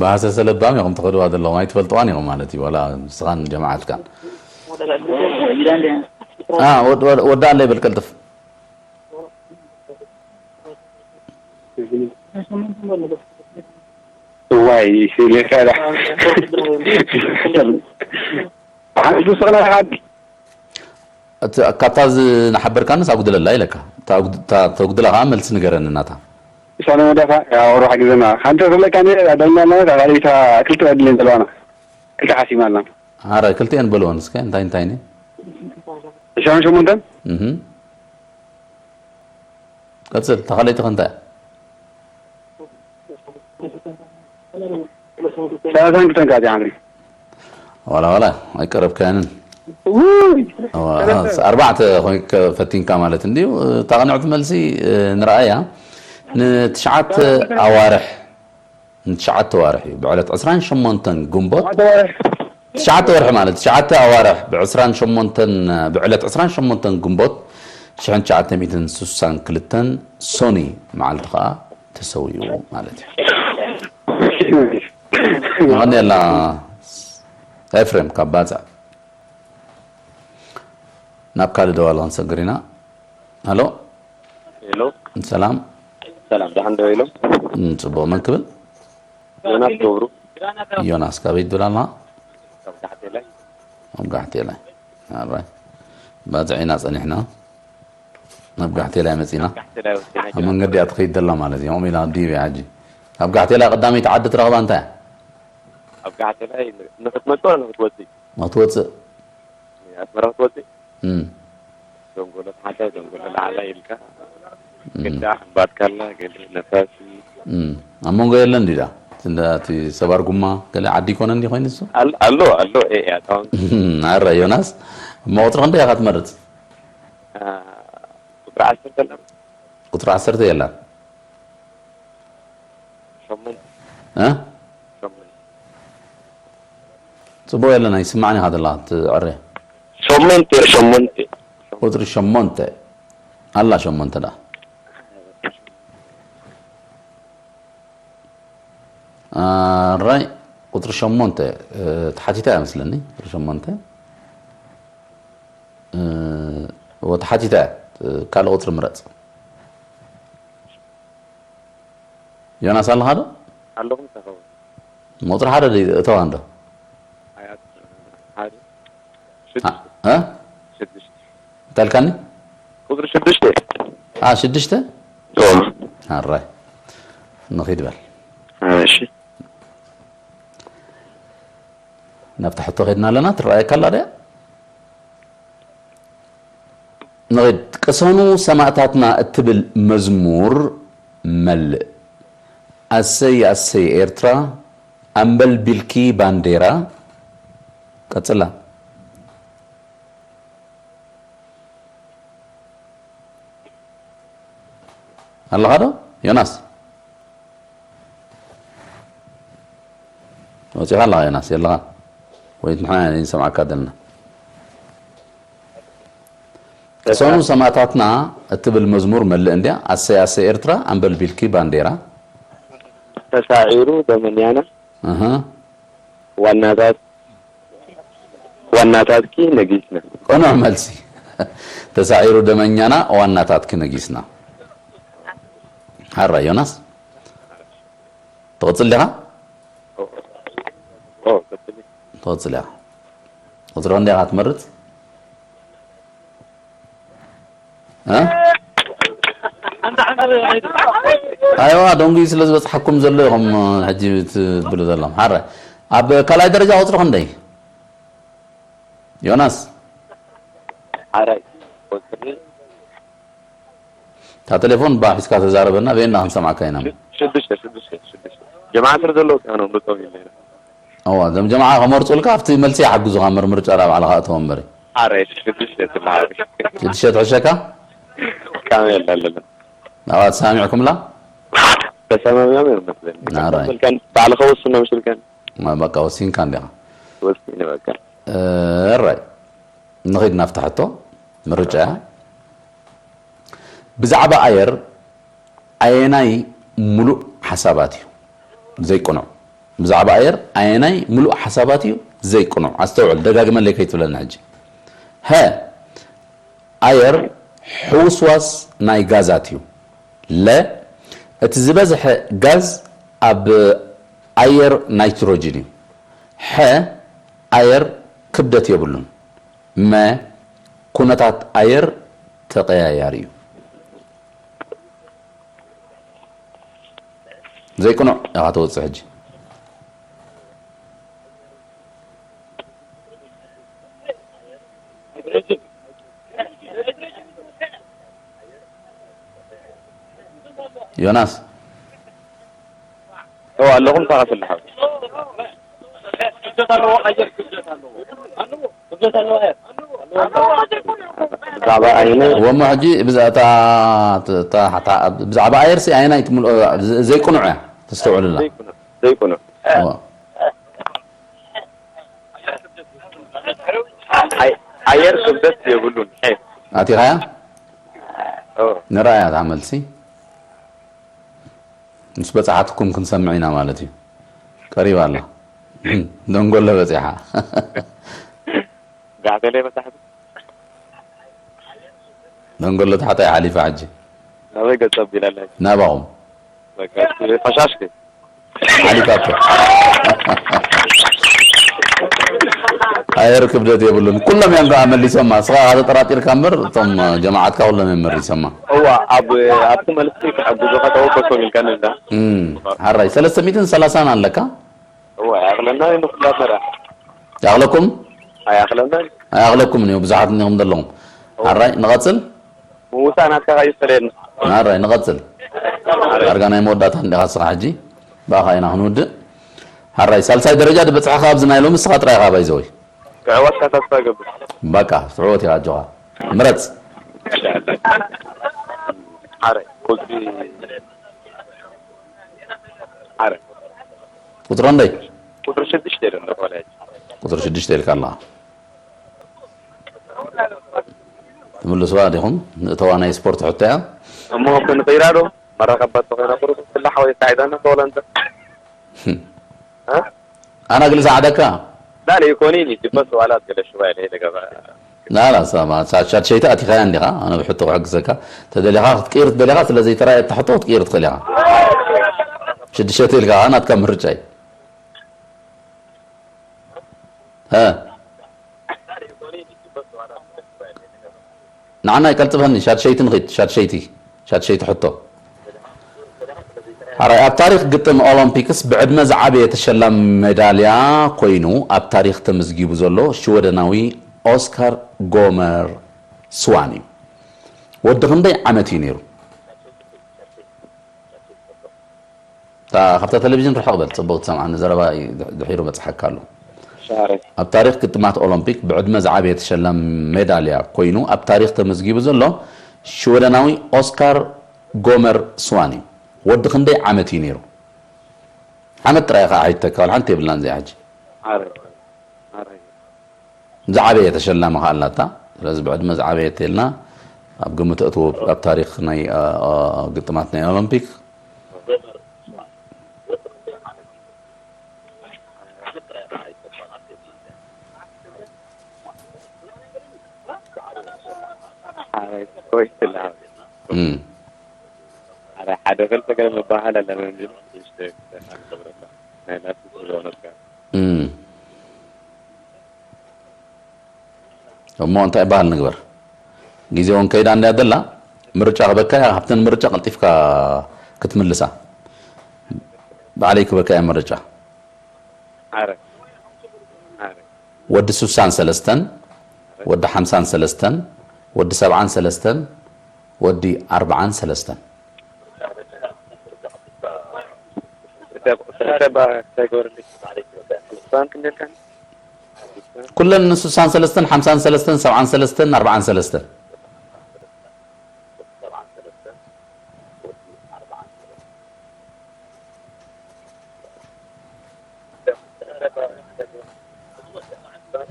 ብሃሰሰ ለባም ኢኹም ትኸድዋ ዘለኹም ኣይትፈልጥዋን ኢኹም ማለት እዩ ዋላ ንስኻን ጀማዓትካን ወዳ ኣለይ በል ቀልጥፍ እዋይ ሌካዳ ሓንቲ ስቕና ሓንቲ እቲ ካብታ ዝናሓበርካንስ ኣጉድለላ ኢለካ እታ ኣጉድ- እታ ተጉድላ ከዓ መልሲ ንገረኒ ናታ ሳነ ወዳፋ ያወሩ ሓጊዘና ሓንቲ ክብለካ ዳኛ ኣለና ካልኢታ ክልተ ዕድልን ዘለዋና ክልተ ሓሲማ ኣለና ኣረ ክልቲአን በልወን እስከ እንታይ እንታይ ኒ ዕስራን ሸሞንተን እህ ቀፅል ተኻለይቲ ከንታይ ሰላሳን ክልተን ካቲ ሓምሪ ዋላ ዋላ ኣይቀረብካያንን ኣርባዕተ ኮይንከ ፈቲንካ ማለት እንድዩ እታ ቅንዕቲ መልሲ ንርኣያ ንትሽዓተ ኣዋርሕ ንትሽዓተ ኣዋርሕ እዩ ብዕለት ዕስራን ሸሞንተን ግንቦት ትሽዓተ ወርሒ ማለት ትሽዓተ ኣዋርሕ ብዕስራን ሸሞንተን ብዕለት ዕስራን ሸሞንተን ግንቦት ሽሕን ትሽዓተ ሚእትን ስሳን ክልተን ሶኒ መዓልቲ ከዓ ተሰዊኡ ማለት እዩ። የቐንየልና ኤፍሬም ካብ ባጽዕ ናብ ካልእ ደዋል ክንሰግር ኢና። ሃሎ ሄሎ ሰላም ሰላም ደሓን ዶ ኢሎም እም፣ ጽቡቕ መን ክብል ዮናስ ገብሩ ዮናስ ካበይ ትብል ኣለኻ? ካብ ጋሕቴ ላይ ኣብ ጋሕቴ ላይ ኣራይ ባጽዕ ኢና ጸኒሕና ናብ ጋሕቴ ላይ መጺና ጋሕቴ ላይ ወስደና ኣብ መንገዲ እያ ትኸይድ ዘላ ማለት እዩ። ከምኡ ኢላ ድዩ ሕጂ ኣብ ጋሕቴ ላይ ቀዳመይቲ ዓዲ ትረኽባ እንታይ እያ? ኣብ ጋሕቴ ላይ ንክትመጽእ ንክትወፅእ ክትወፅእ ኣስመራ ክትወፅእ እም፣ ደንጎሎ ታሕታይ ደንጎሎ ላዕላይ ኢልካ እም፣ ግዳ ሕምባትካላ ገለ ነፋሲ እም። ኣብ መንጎ የለን ዲዳ? እንዳ እቲ ሰባር ጉማ ገለ ዓዲ ይኮነ እንዲ ኮይኑ እሱ? ኣል- ኣሎ ኣሎ ኤ ኣታውን እም፣ ኣረ ዮናስ፣ እሞ ቁፅሪ ክንደይ ኢኻ ትመርፅ? ቁጥሪ ዓሰርተ ኣላ ቁፅሪ ዓሰርተ የላን። ሸሞንተ እ? ሸሞንተ ፅቡቅ የለን፣ ኣይስማዕን ኢኻ ዘለኻ ትዕረ። ሸሞንተ ሸሞንተ ቁፅሪ ሸሞንተ ኣላ። ሸሞንተ ደኣ ኣራይ፣ ቁፅሪ ሸሞንተ እ፣ ተሓቲታ እያ መስለኒ። ቁፅሪ ሸሞንተ እ፣ እወ፣ ተሓቲታ እያ። ካልእ ቁፅሪ ምረፅ። ዮናስ ኣለኻ ዶ? ኣለኹም ተኸው ቁፅሪ ሓደ ድዩ? እተዋ እንዶ። ኣያት ሓደ እ? እ? ሽዱሽተ እንታይ ኢልካኒ? ቁፅሪ ሽዱሽተ ኣ ሽዱሽተ ቶም ኣራይ፣ ንኺድ በል። እሺ ናብታ ሕቶ ኸድና ኣለና። ትረኣየካ ኣላ ድያ? ንኺድ። ቅሰኑ ሰማእታትና እትብል መዝሙር መልእ። ኣሰይ ኣሰይ ኤርትራ ኣምበልቢልኪ ባንዴራ። ቀጽላ። ኣለኻ ዶ ዮናስ? ወጺኻ ኣለኻ ዮናስ? የለኻ ወይ? ንሕና ኢና ንሰምዓካ ዘለና። ቅሰኑ ሰማእታትና እትብል መዝሙር መልእ እንድያ። ኣሰይ ኣሰይ ኤርትራ ኣምበልቢልኪ ባንዴራ። ተሳዒሩ ደመኛና እህ ዋናታት ዋናታትኪ ነጊስና። ቅኑዕ መልሲ። ተሳዒሩ ደመኛና ዋናታትኪ ነጊስና። ሓራ ዮናስ ትቕጽል ዲኻ? ኦ ቀጽሊ ትቕጽል ኢኻ። ቁጽሪ ክንደይ ኢኻ ትመርጽ? እ? ኣይዋ ደንጉ ስለ ዝበጽሓኩም ዘሎ ኢኹም ሕጂ ትብሉ ዘለኹም። ሓረ ኣብ ካልኣይ ደረጃ ቁጽሪ ክንደይ? ዮናስ ሓራይ ቁጽሪ እታ ቴሌፎን ባ ሒዝካ ተዛረበና በየና ክንሰምዓካ ኢና። ሽዱሽተ ሽዱሽተ ሽዱሽተ ጀማዓ ስለ ዘለዉ እዮም ምርጦም ኢለ እዋ እዞም ጀማዓ ከመርፁልካ ኣብቲ መልሲ ይሓግዙኻ እምበር ምርጫ ዳ ባዕልኻ እተዎ እምበሪ። ሓራይ ሽዱሽተ ትበሃል ሽዱሽተ ትሕሸካ? ካሜል ኣለና ናብኣ ተሰማሚዕኩምላ? ተሰማሚዖም እዮም መስለኒ። ናራይ። ስልከን ባዕልኻ ወስኖም ስልከን በቃ ወሲንካ እንዲኻ። ወስኒ በቃ ራይ ንኺድ ናብቲ ሕቶ ምርጫ እያ። ብዛዕባ ኣየር ኣየናይ ምሉእ ሓሳባት እዩ ዘይቅኑዕ? ብዛዕባ ኣየር ኣየናይ ምሉእ ሓሳባት እዩ ዘይቅኑዕ? ኣስተውዕል፣ ደጋግመለይ ከይትብለኒ ሕጂ። ሀ፣ ኣየር ሕውስዋስ ናይ ጋዛት እዩ። ለ፣ እቲ ዝበዝሐ ጋዝ ኣብ ኣየር ናይትሮጅን እዩ። ሐ፣ ኣየር ክብደት የብሉን። መ፣ ኩነታት ኣየር ተቐያያሪ እዩ። ዘይቅኑዕ ኢኻ ተውፅእ ሕጂ። ዮናስ ኦ ኣለኹም ታኸፍልሓ ብዛዕባ ኣይነ ወሞ ሕጂ ብዛ- እታ- እታ- እታ- ብዛዕባ ኣየርሲ ኣየናይ ትምልኦ ዘይቅኑዕ እያ ተስተውዕሉላ። ዘይኮነ እዋ። ኣየር ክብደት የብሉን። ሄ ኣቲኻያ ኦ ንረኣያ እታ መልሲ ምስ በጻሓትኩም ክንሰምዕ ኢና ማለት እዩ። ቀሪባ ኣላ። ደንጎሎ በጺሓ። ጋዕተለይ በጻሕት ደንጎሎ ታሕታይ ሓሊፋ ሕጂ ናበይ ገጸ ቢላላ ናባኹም በቃ ፈሻሽ ሓሊፋቶ። ኣየር ክብደት የብሉን። ኩሎም እዮም ከዓ መሊሶማ። እስኻ ተጠራጢርካ እምበር እቶም ጀማዓትካ ኩሎም እዮም መሊሶማ። እዋ ኣብ ኣብቲ መልሲ ክሕግዙ ከተወበሶም ኢልካ ንዳ እም፣ ሓራይ ሰለስተ ሚእትን ሰላሳን ኣለካ። እዋ ያቕለና ንኩላትና ዳ ያቕለኩም ኣያቕለና ኣይኣኽለኩምን እዩ፣ ብዙሓት እኒኹም ዘለኹም። ኣራይ ንቐጽል። ምውሳእ ናትካ እዩ ዝፈልየኒ። ኣራይ ንቐጽል። ዳርጋ ናይ መወዳእታ እንዲኻ ስኻ ሕጂ። ብኣኻ ኢና ክንውድእ። ኣራይ ሳልሳይ ደረጃ ዝበጽሐኻ ኣብዚ ናይ ሎሚ ንስኻ ጥራይ ኢኻ ባይዘወይ። ክዕወትካ ተስፋ እገብር። በቃ ትዕወት ኢኻ ኣጆኻ። ምረጽ። ኣራይ ቁጽሪ ኣራይ ቁጽሪ ክንደይ? ቁጽሪ ሽዱሽተ ኢለ ኣለኹ። ቁጽሪ ሽዱሽተ ኢልካ ኣለኻ። ትምልስዋ ዲኹም? ንእተዋ ናይ ስፖርት ሕቶ እያ። እሞ ክንቕይራ ዶ? መራኸባት ተኾይና ቁሩብ ክፍላ ሓወይ ካይዳና ተወለንተ። እ? ኣና ግልሳ ዓደካ? لا لا يكونيني جبت سؤالات قال شوية ليه لقى لا لا سما ሻድሸይቲ ኣቲኻያ እንዲኻ ኣነ ብሕቶ ክሕግዘካ ተደሊኻ ክትቅይር ትደሊኻ ስለ ዘይተራየት ሕቶ ክትቅይር ትኽእል ኢኻ ሽድሸተ ኢልካ ናትካ ምርጫ እዩ ንዓና ይቀልጥፈኒ ሻድሸይቲ ንኺድ ሻድሸይቲ ሻድሸይቲ ሕቶ ሓራይ ኣብ ታሪክ ግጥም ኦሎምፒክስ ብዕድመ ዝዓበየ ተሸላሚ ሜዳልያ ኮይኑ ኣብ ታሪክ ተመዝጊቡ ዘሎ ሽወደናዊ ኦስካር ጎመር ስዋን እዩ። ወዲ ክንደይ ዓመት እዩ ነይሩ? እታ ካብታ ቴሌቪዥን ርሕቕ በል፣ ጽቡቕ ትሰምዓኒ፣ ዘረባ እዩ ድሒሩ በጽሓካ ኣሎ። ሻረ። ኣብ ታሪኽ ግጥማት ኦሎምፒክ ብዕድመ ዝዓበየ ተሸላሚ ሜዳልያ ኮይኑ ኣብ ታሪኽ ተመዝጊቡ ዘሎ ሽወደናዊ ኦስካር ጎመር ስዋን እዩ። ወዲ ክንደይ ዓመት እዩ ነይሩ? ዓመት ጥራይ ኢኻ ኣሒትካ፣ ዋላ ሓንቲ የብልናን እዚኣ ሕጂ። ኣረ፣ ኣረ። ዝዓበየ ተሸላሚ ከኣ ኣላታ። ስለዚ ብዕድመ ዝዓበየት ኢልና ኣብ ግምት እትዎ ኣብ ታሪኽ ናይ፣ እ፣ እ፣ ግጥማት ናይ ኦሎምፒክ። ኣረ፣ ኮይትላ። እም። ኣረ፣ ሓደ ክልተ ገለ መባሃል ኣለ፣ ምንም ግን፣ ናይ ናቱ ስለሆነ እም። እሞ እንታይ በሃል ንግበር? ግዜ እውን ከይዳ እንድያ ዘላ፣ ምርጫ ክበካ እያ፣ ካብተን ምርጫ ቀልጢፍካ ክትምልሳ። ባዕለይ ክበካ እያ ምርጫ። ኣረ። ኣረ። ወዲ ስሳን ሰለስተን፣ ወዲ ሓምሳን ሰለስተን፣ ወዲ ሰብዓን ሰለስተን፣ ወዲ ኣርብዓን ሰለስተን። ኩለን ስሳን ሰለስተን፣ ሓምሳን ሰለስተን፣ ሰብዓን ሰለስተን፣ ኣርብዓን ሰለስተን።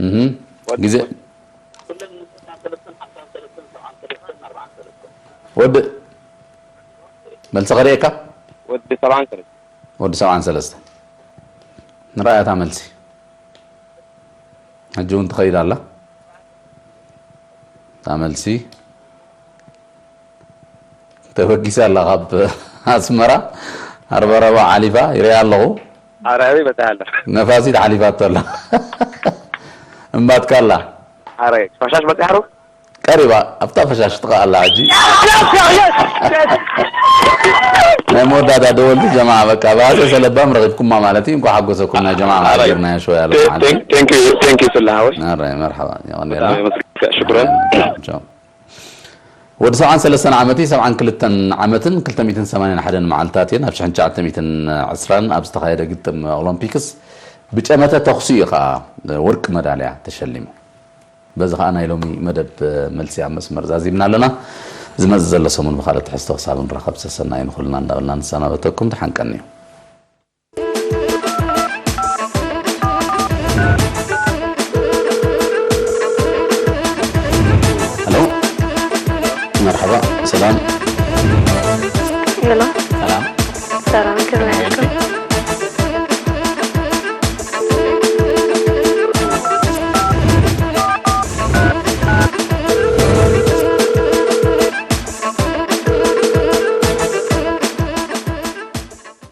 እህ፣ ግዜ ወዲ መልሲ ኸርእየካ? ወዲ ሰብዓን ሰለስተ። ወዲ ሰብዓን ሰለስተ። ንረኣያ እታ መልሲ። ሕጂ እውን ትኸይድ ኣላ። እታ መልሲ ተበጊሳ ኣላ ካብ ኣስመራ። ኣርበረባ ሓሊፋ ይሪኣ ኣለኹ። ኣረ፣ ኣበይ በጺሓ ኣላ? ነፋሲት ሓሊፋቶ ኣላ። እምባትካ ኣላ። ኣረ፣ ፈሻሽ በጺሓ ዶ? ቀሪባ፣ ኣብታ ፈሻሽ ጥቓ ኣላ ሕጂ። ናይ መወዳእታ ደወልቲ ጀማዓ፣ በቃ፣ ብኣሰ ሰለባም ረኺብኩማ ማለት እዩ። እንኳዕ ሓጎሰኩም ናይ ጀማዓ፣ ኣረ፣ ማለት ጌርናዮ ሾው ያለ ቴ-፣ ማለት። ቴንክ-፣ ቴንክ ዩ፣ ቴንክ ዩ ስላ ሓወይ። ኣረ፣ መርሓባ፣ የቐንየልና። በጣም የመስግን። ሽኩረን። ቻው፣ ቻው። ወዲ ሰብዓን ሰለስተን ዓመት እዩ፣ ሰብዓን ክልተን ዓመትን ክልተ ሚእትን ሰማንያን ሓደን መዓልታት እየን። ኣብ ሽሕን ትሽዓተ ሚእትን ዕስራን ኣብ ዝተኻየደ ግጥም ኦሎምፒክስ ብጨመተ ተኹሲ እዩ ኸዓ ወርቂ መዳልያ ተሸሊሙ። በዚ ኸዓ ናይ ሎሚ መደብ መልሲ ኣብ መስመር ዛዚምና ኣለና። ዝመጽእ ዘሎ ሰሙን ብኻልእ ትሕዝቶ ክሳብ ንራኸብ ሰሰናዩ ንኹልና እንዳበልና ንሰናበተኩም። ደሓን ቀንዩ። ሄሎ፣ መርሓባ፣ ሰላም። ሄሎ።